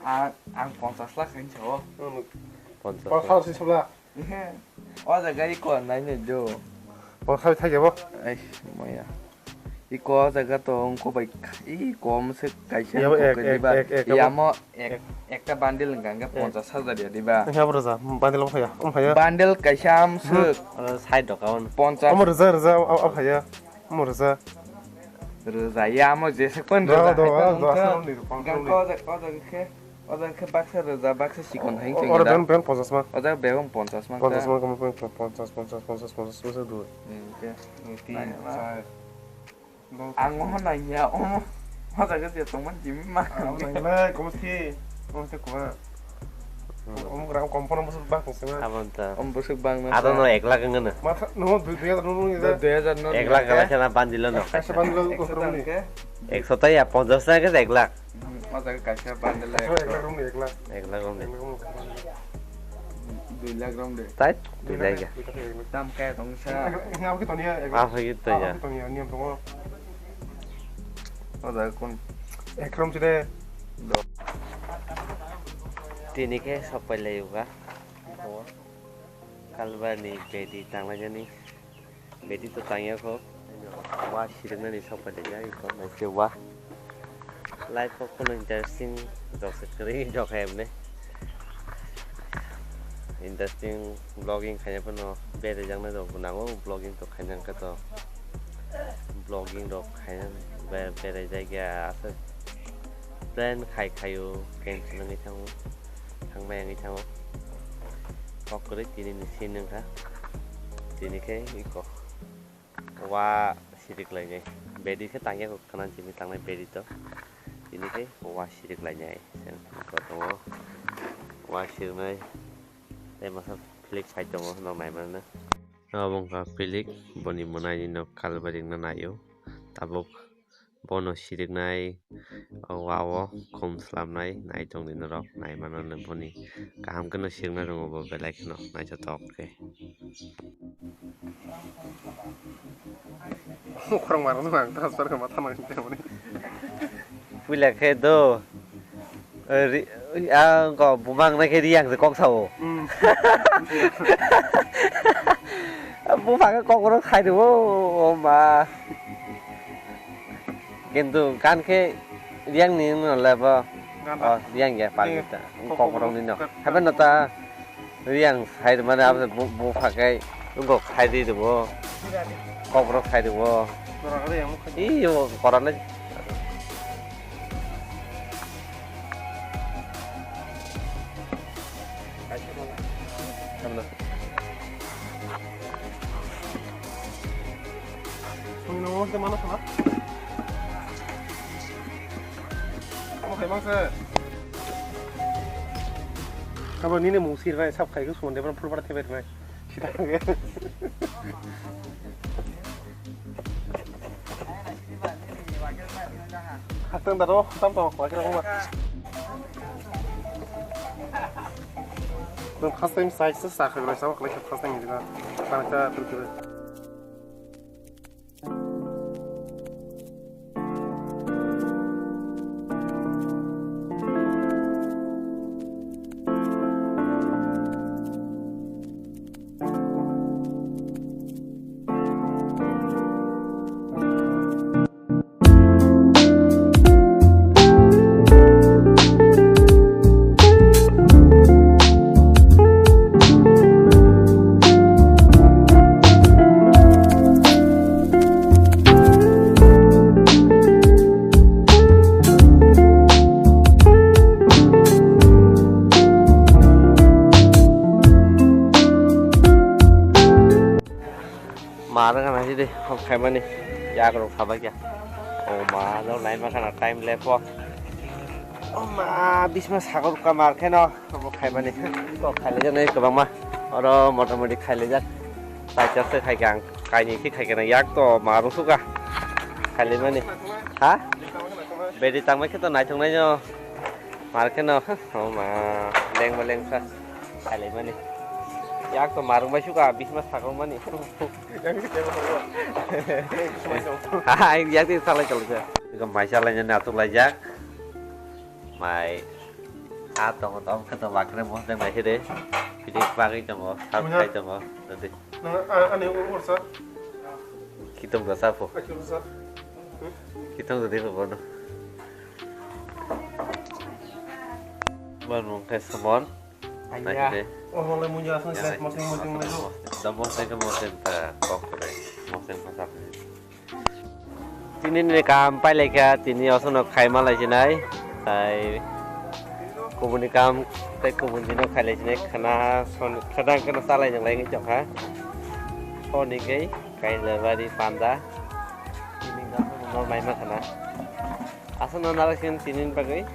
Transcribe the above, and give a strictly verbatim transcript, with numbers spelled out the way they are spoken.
Ang, ang ponchas lakh hinwi sao. Ponchas lakh. Ehe. O jaga iko nainai do. Ponchas lakh thaikyabo. Ai, maya. Iko o jaga to wngkha bai, i kom se kaisa wngkha diba? Yamo ek, ekta bundle wngkha hwnkhe ponchas hajar ya diba? Wngkha bwrwsa, bundle wngkha ya, wngkha ya. Bundle kaisa amswk. Side rok. Ponchas. Omo rwja, rwja, o, o, wngkha ya. Omo rwja. Rwja ya, amo jeswk phan rwja. Gangko o jaga, o jaga khe, o jaga khe baksa rwja, baksa chikon hai wngkha. Oro ben, ben ponchas ma. O jaga bebak ponchas ma. Ponchas ma, ponchas, ponchas, ponchas, ponchas, ponchas, ponchas, ponchas, dui. Hmm, khe. Tin, char. Ang omo nangya, omo. O jaga je tongmani jimi ma. Ang nangya, komo si, komo si kuma. Omo gram kom pono bwswk bang tongsa. Abon ta. Omo bwswk bang na. Ado no ek lakh wngno. Matha no dui, dui hajar no, no. Dui hajar no. Ek lakh gala khana bandilo no. Kaisa bandilo ko ekso khoroknwi. Ekso ta ya, ponchas ta khe ek lakh. Hmm, o jaga kaisa bandilo. Kaisa ek lakh rokni ek lakh. Ek lakh rokni. Ek lakh rokni. Dui lakh rokni. Tai? Dui lakh ya. Dui lakh ya. Dam kaya tongsa. Ek lakh, ek lakh tongya, ek lakh. Apa gitu ya? Apa gitu ya? Niam tongo. O jaga kun. Ek rom side. Tini khe sok pai lai uga. Kalbani bedi tanglaijani. Bedi to tangya kho. Wa siriknani sok pai lai ya, iko naikhe wa. Life o kheno interesting jok se kwrwi jok hai hwnwi. Interesting vlogging khaina phano beraijaknai rok bo nango, vlogging to khaina hwnkhe to vlogging rok khaina be-, beraijak ya aswk plan khai khaio cancel wngwi thango, thangbai wngwi thango. Kok kwrwi tini ni scene wngkha, tini khe iko. Wa sirik lainai. Bedi khe tangya kho khna simi tangnai bedi to. Tini khe wa sirik lainai. Kotongo wa sirnai. Tei masa Felix hai tongo nok nai mano. Abo wngkha Felix, boni mwnaini nok kalbari wngna naio. Tabuk bono siriknai. O wa o khum slamnai nai tongdi norok, nai mano no boni kaham kheno sirna rongo bo belai kheno naithotok khe. Khorang maro no ang transfer khe ma thanai tongmani. Puila khe do, eh, ri-, ah, ko bumang nai khe riang se kok sao. Hmm. Bumang khe kok ro khai do, o ma. Kintu gan khe riang ni wngno le bo. Gan o, riang ya, pal ni ta. Kok borok ni no. Haben no ta riang sai mane abo bu, bu phakai wngkok khai di bo. Kok borok khai di bo. Ih, yo, koran le. Abo nini mung sir bai sab khai ko suman de phul bar thebe bai. Sita. Hasteng daro, tam tam ko kira ko. Dum hasteng sai sa sa ko sa ko hasteng ni na. Sa sa tu tu. Ma rwgana sidi hok khaimani yak rok sabai kya. O ma, no nai ma khana time lepo. O ma, bisma sagor ka mar kheno. Obo khaimani kok khailaijak nai kwbangma. Oro motamoti khailaijak. Paicharsa khaikha ang, kainwi khe khaikha nang yak to ma rwsukha. Khailaimani. Ha? Bedi tangbai khe to naithoknaino. Mar kheno. O ma, lengma lengsa. Khailaimani. Yak to ma rwngbai sukha, bisma sakrwngmani. Ha, yak di salai salai kha. Maisa lainani achuk laijak. Mai. A tongo, tong khe to bakre mosdeng bai khe de. Pidi bagwi tongo, sab Munya. Khai tongo. Dadi. Nang a-, ani ur-, ursa. Kitung da sapo. Aki ursa. Hmm? Kitung da dikho bono. Ban mung khe samon. Aiya. Nai khe. Oh, hole munya asal Mosdeng, guys, mosdeng, mosdeng, mosdeng, mosdeng. Mosdeng. Da mosdeng khe mosdeng ta kok kore. Mosdeng mosdeng. Tini ni kam pailai kha, tini osono khaima lai sinai. Tai kubuni kam, tai kubun dino khailai sinai. Khana son, khana khana salai nang lai ngi chokha. Oni kei, kaila bari panda. Tini kam no maima khana. Asal no narasin tini bagwi.